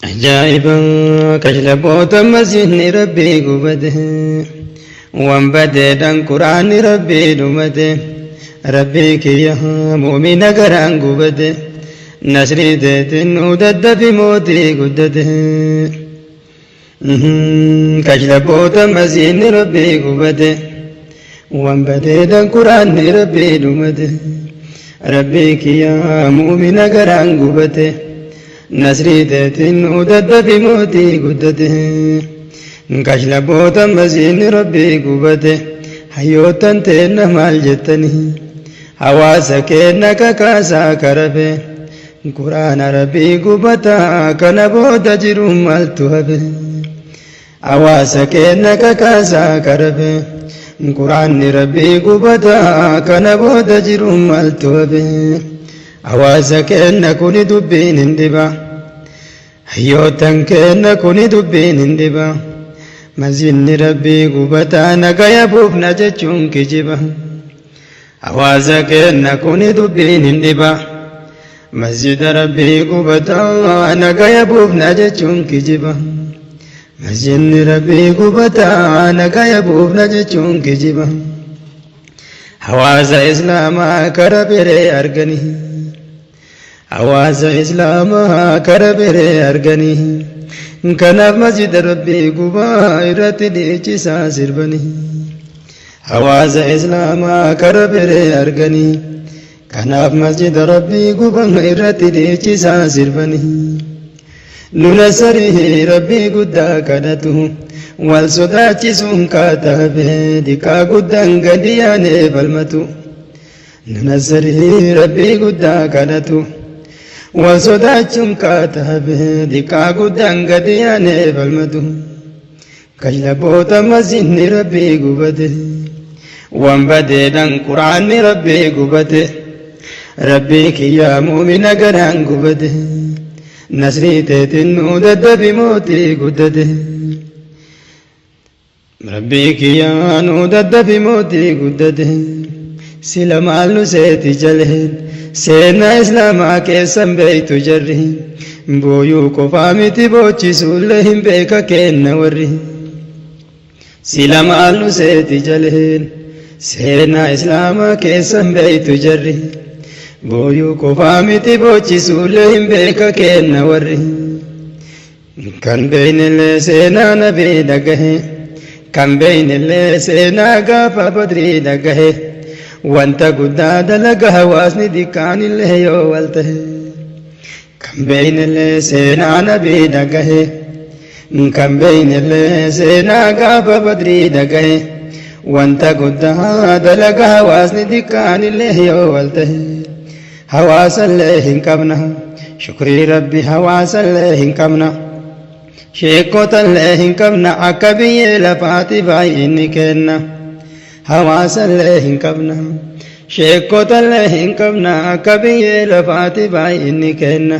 Ajaa'iba kashlaboota masjidni rabbii gubate waan badeedhaan quraanni rabbii dhumate rabbii kiyya mu'mina garaan gubate nasrii teetiin nu daddafi mootii guddate. Kashlaboota masjidni rabbii gubate waan badeedhaan quraanni rabbii dhumate rabbii kiyya mu'mina garaan gubate. Nasrii teetiin nu daddafi mootii guddate. Kashlaboota masjidni rabbii gubate hayyootan teenna maal jettanii hawaasa keenna kakaasaa karafe quraana rabbii gubataa kana booda jiru maaltu hafe hawaasa keenna kakaasaa karafe quraanni rabbii gubataa kana booda jiru maaltu hafe hawaasa keenna kuni dubbiin hin dhiba hayyootan keenna kuni dubbiin hin dhiba masjidni rabbii gubataa nagaya buufna jechuun kijiba hawaasa keenna kuni dubbiin hin dhiba masjida rabbii gubataa nagaya buufna jechuun kijiba masjidni rabbii gubataa nagaya buufna jechuun kijiba hawaasa islaamaa kara biree arganii hawaasa islaamaa kara biree arganii kanaaf masjida rabbii gubaa irratti dhiichisaa sirbanii hawaasa islaamaa kara biree arganii kanaaf masjida rabbii gubaa irratti dhiichisaa sirbanii nuna sarii rabbii guddaa kadhatu wal sodaachisuun kaataafe diqaa guddaan gadi yaanee falmatu nuna sarii rabbii guddaa kadhatu wal sodaachuun kaataafe diqaa guddaan gadi yaanee falmatu kashlaboota masjidni rabbii gubate waan badeedhaan quraanni rabbii gubate rabbii kiyyaa mu'mina garaan gubate nasrii teetiin nu daddafi mootii guddate rabbii kiyyaa nu daddafi mootii guddate sila maal nu seeti jaleen seenaa islaamaa keessan beeytu jarri booyuu qofaa miti boochisuullee hin beeka kenna warri sila maal nu seeti jaleen seenaa islaamaa keessan beeytu jarri booyuu qofaa miti boochisuullee hin beeka kenna warri kan beeynillee seenaa nabii dhagahe kan beeynillee seenaa gaafa badrii dhagahe wanta guddaa dalaga hawaasni diqqaanillee yoo wal tahe kan beeynillee seenaa nabii dhagahe kan beeynillee seenaa gaafa badrii dhagahe wanta guddaa dalaga hawaasni diqqaanillee yoo wal tahe hawaasallee hin qabna shukrii rabbi hawaasallee hin qabna sheekotallee hin qabna akka biyyee lafaati baay'inni kenna hawaasallee hin qabna sheekotallee hin qabna akka biyyee lafaati baay'inni kenna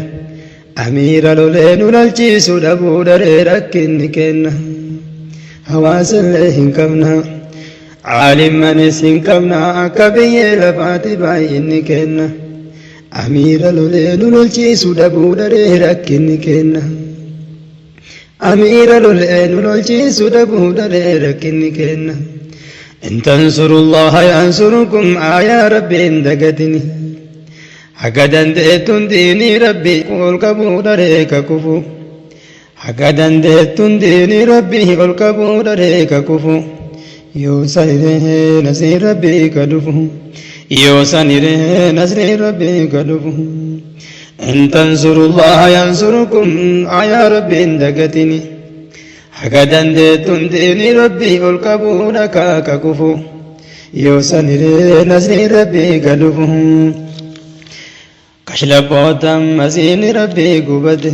amiira lolee nu lolchiisu dhabuu daree rakkinni kenna hawaasallee hin qabna caalimmanis hin qabna akka biyyee lafaati baay'inni kenna amiira lolee nu lolchiisu dhabuu daree rakkinni kenna amiira lolee nu lolchiisu dhabuu daree rakkinni kenna in tansuru allaha yansurukum aayaa rabbiin dagatini haga dandeettun diinii rabbii ol qabuu daree ka kufu haga dandeettun diinii rabbii ol qabuu daree ka kufu yoo saniree nasrii rabbii ka dhufu yoo saniree nasrii rabbii ka dhufu in tansuru allaha yansurukum aayaa rabbiin dagatini haga dandeettun diinii rabbii ol qabuu dhakaa ka kufu yoo saniree nasrii rabbii ka dhufu kashlaboota masjidni rabbii gubate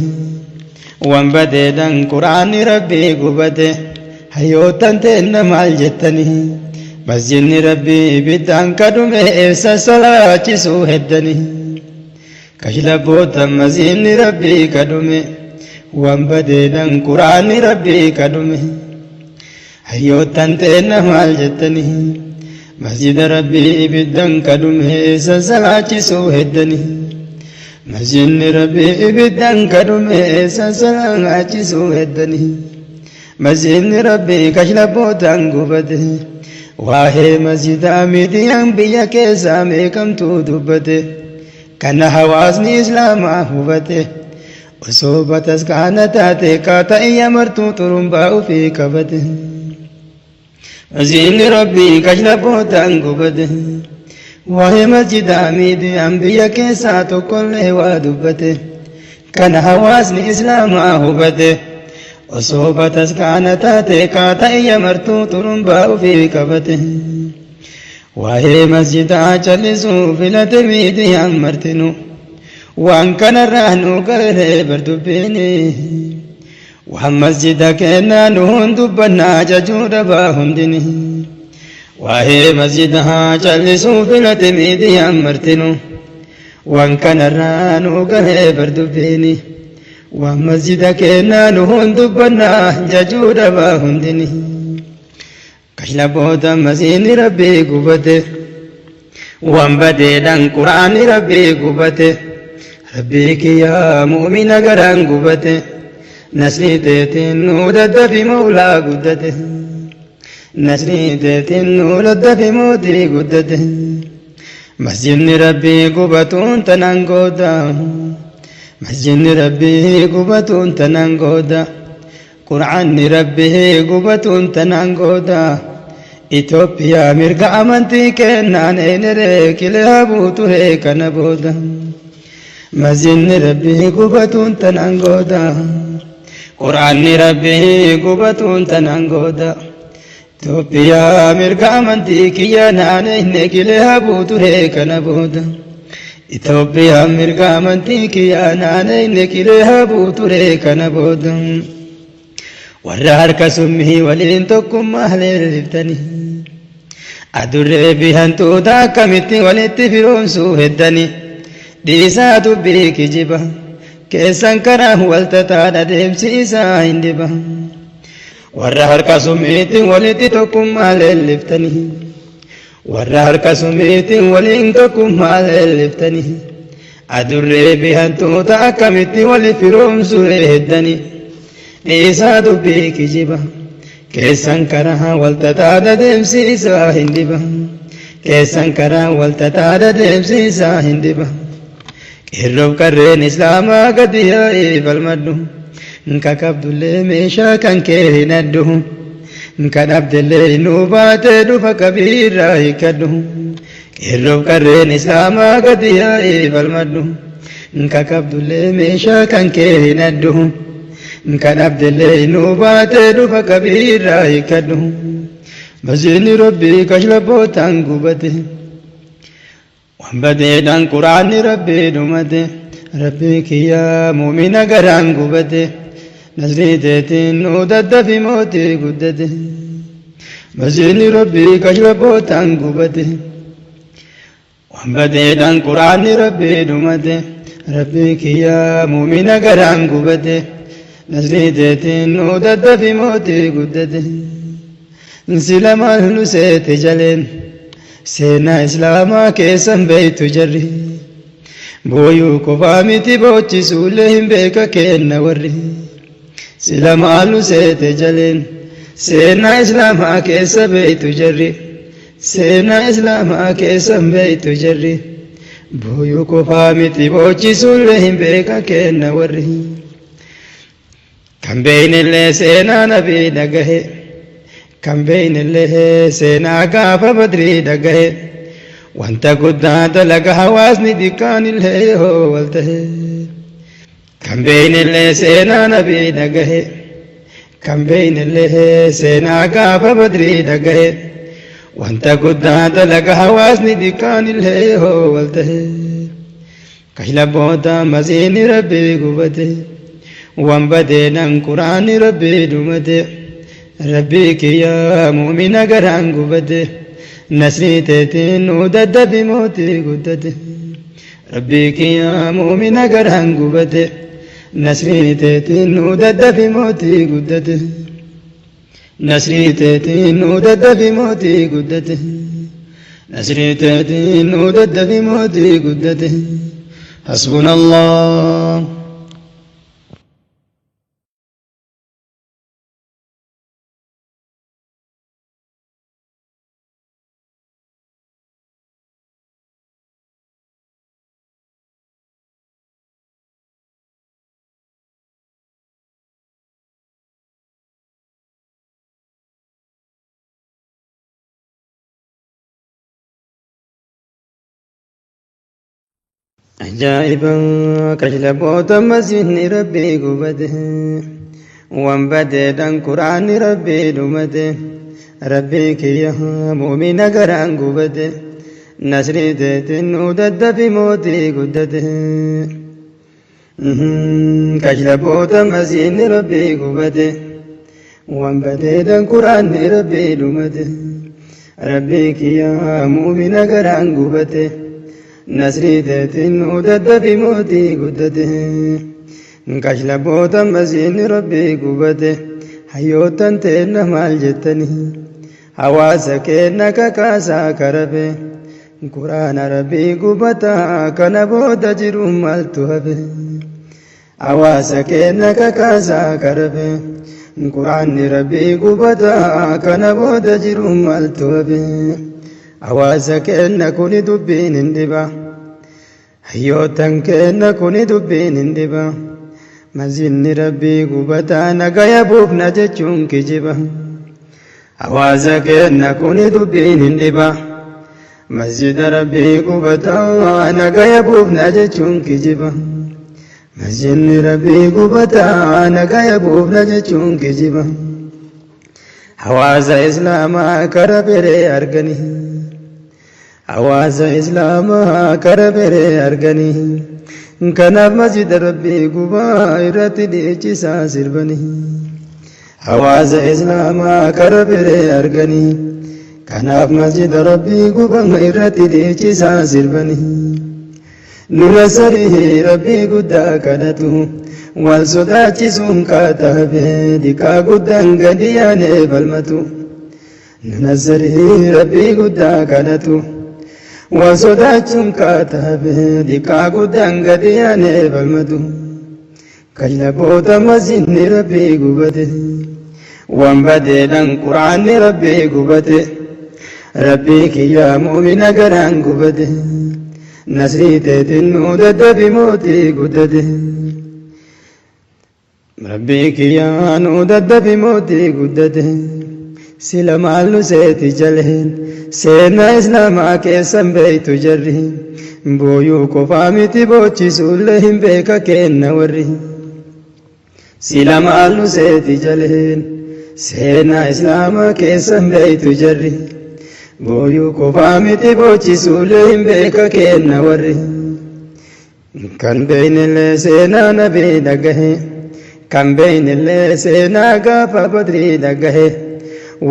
waan badeedhaan quraanni rabbii gubate hayyootan teenna maal jettanii masjidni rabbii ibiddaan kadhume eessa salaachisuu heddanii kashlaboota masjidni rabbii kadhume waan badeedhaan quraanni rabbii kadhume hayyootan teenna maal jettanii masjida rabbii ibiddan kadhume eessa salaachisuu heddanii. Masjidni Rabbii ibiddaan kadhume sassaachisuu heddanii. Masjidni Rabbii kashlabbootaan gubate. Waa'ee masjidaa miidiyaan biyya keessaa meeqamtuu dubbate. Kana hawaasni Islaamaa hubate. Osoo bataskaana taate kaata iyya martuu xurumbaa ofii qabate. Masjidni Rabbii kashlabbootaan gubate. Waa'ee masjidaa miidiyaan biyya keessaa tokkollee waa dubbate. Kana hawaasni Islaamaa hubate. Osoo bataskaana taate kaata iyya martuu xurumbaa ofii qabate. Waa'ee masjidaa callisuu filate miidiyaan martinu. Waan kanarraa nu galee bardubbiini. Waan masjida kennaa nu dubbannaa jajuu dhabaa hundini. Waa'ee masjidaa callisuu filate miidiyaan martinu. Waan kanarraa nu galee bardubbiini. Waan masjida kennaa nu dubbannaa jajuu dhabaa hundini. Kashlabboota masjiidni Rabbii gubate. Waan badeedhaan Quraanni Rabbii gubate. Rabbii kiyyaa mu'mina garaan gubate. Nasrii teetiin nu daddafi Mawlaa guddate. Nasrii teetiin nu daddafi mootii guddate. Masjidni Rabbii gubatuun tanaan gooda. Masjidni Rabbii gubatuun tanaan gooda. Quraanni Rabbii gubatuun tanaan gooda. Itoophiyaa mirga amantii kennaan eeneree qilee habuu ture kana booda. Masjidni Rabbii gubatuun tanaan gooda. Quraanni Rabbii gubatuun tanaan gooda. Itoophiyaa mirga amantii kiyya naanne qilee habuu ture kana booda. Itoophiyaa mirga amantii kiyya naanne qilee habuu ture kana booda. Warra harka summii waliin tokkummaa leelliftanii. Adurree fi hantuuta akkamitti walitti firoomsuu heddanii. Dhiisaa dubbii kijiba. Keessan karaa waltataadha deemsi isaa hin dhiba. Warra harka summiitiin walitti tokkummaa leelliftanii. Warra harka summiitiin waliin tokkummaa leelliftanii. Adurree fi hantuuta akkamitti walitti firoomsuu heddanii. Dhiisaa dubbii kijiba. Keessan karaa waltataadha deemsi isaa hin dhiba. Keessan karaa waltataadha deemsi isaa hin dhiba. Qeerroof qarreen Islaamaa gadi yaa'ee falmadhu. Kakabdullee meeshaa kan kee hin addu. Kadhabdellee nuu baatee dhufa qabiirraa hiikkadhu. Qeerroof qarreen Islaamaa gadi yaa'ee falmadhu. Kakabdullee meeshaa kan kee hin addu. Kadhabdellee nuu baatee dhufa qabiirraa hiikkadhu. Masjidni Rabbii kashlabbootaan gubate. Waan badeedhaan Quraanni Rabbii dhumate. Rabbii kiyyaa mu'mina garaan gubate. Nasrii teetiin nu daddafi mootii guddate. Masjidni Rabbii kashlabbootaan gubate. Waan badeedhaan Quraanni Rabbii dhumate. Rabbii kiyyaa mu'mina garaan gubate. Nasrii teetiin nu daddafi mootii guddate. Sila maal nu seete jaleen. Seenaa Islaamaa keessan beeytu jarri. Booyuu qofaa miti boochisuullee hin beeka kenna warri. Sila maal nu seete jaleen. Seenaa Islaamaa keessa beeytu jarri. Seenaa Islaamaa keessan beeytu jarri. Booyuu qofaa miti boochisuullee hin beeka kenna warri. Kan beeynillee seenaa nabii dhagahe. Kan beeynillee seenaa gaafa Badrii dhagahe. Wanta guddaa dalaga hawaasni xiqqaanillee yoo wal tahe. Kan beeynillee seenaa nabii dhagahe. Kan beeynillee seenaa gaafa Badrii dhagahe. Wanta guddaa dalaga hawaasni xiqqaanillee yoo wal tahe. Kashlabboota masjidni Rabbii gubate. Waan badeedhaan Quraanni Rabbii dhumate. Rabbii kiyyaa mu'mina garaan gubate. Nasrii teetiin nu daddafi mootii guddate. Rabbii kiyyaa mu'mina garaan gubate. Nasrii teetiin nu daddafi mootii guddate. Nasrii teetiin nu daddafi mootii guddate. Nasrii teetiin nu daddafi mootii guddate. Hasbuna Allah. Ajaa'iba kashlaboota masjidni rabbii gubate, waan badeedhaan quraanni rabbii dhumate. Rabbii kiyya, mu'mina garaan gubate, nasrii teetiin nu daddafi mootii guddate. Kashlaboota masjidni rabbii gubate, waan badeedhaan quraanni rabbii dhumate. Rabbii kiyya, mu'mina garaan gubate, nasrii teetiin nu daddafi mootii guddate. Kashlaboota masjidni rabbii gubate, hayyootan teenna maal jettanii? Hawaasa keenna kakaasaa karabe. Quraana rabbii gubataa, kana booda jiru maaltu hafe? Hawaasa keenna kakaasaa karabe. Quraanni rabbii gubataa, kana booda jiru maaltu hafe? Hawaasa keenna, kuni dubbiin hin dhiba. Hayyootan keenna, kuni dubbiin hin dhiba. Masjidni rabbii gubataa, nagaya buufna jechuun kijiba. Hawaasa keenna, kuni dubbiin hin dhiba. Masjida rabbii gubataa, nagaya buufna jechuun kijiba. Masjidni rabbii gubataa, nagaya buufna jechuun kijiba. Hawaasa islaamaa kara beree arganii, hawaasa islaamaa kara beree arganii, kanaaf masjida rabbii gubaa irratti dhiichisaa sirbanii. Hawaasa islaamaa kara beree arganii, kanaaf masjida rabbii gubaa irratti dhiichisaa sirbanii. Nuna sarii rabbii guddaa kadhatu, wal sodaachisuun kaatabe, diqaa guddaan gadi yaanee falmatu. Nuna sarii rabbii guddaa kadhatu, wal sodaachuun kaatabe, diqaa guddaan gadi yaanee falmatu. Kashlaboota masjidni rabbii gubate, waan badeedhaan quraanni rabbii gubate. Rabbii kiyyaa, mu'mina garaan gubate, nasrii teetiin nu daddafi mootii guddate. Rabbii kiyyaa, nu daddafi mootii guddate. Sila maal nu seeti jaleen? Seenaa islaamaa keessan beeytu jarri. Booyuu qofaa miti, boochisuullee hin beeka kenna warri. Sila maal nu seeti jaleen? Seenaa islaamaa keessan beeytu jarri. Booyuu qofaa miti, boochisuullee hin beeka kenna warri. Kan beeynillee seenaa nabii dhagahe, kan beeynillee seenaa gaafa badrii dhagahe,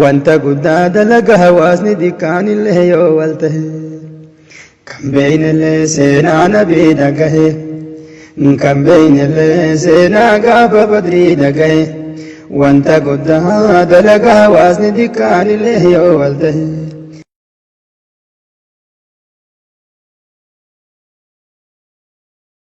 wanta guddaa dalaga hawaasni xiqqaanillee yoo wal tahe. Kan beeynillee seenaa nabii dhagahe, kan beeynillee seenaa gaafa badrii dhagahe, wanta guddaa dalaga hawaasni xiqqaanillee yoo wal tahe.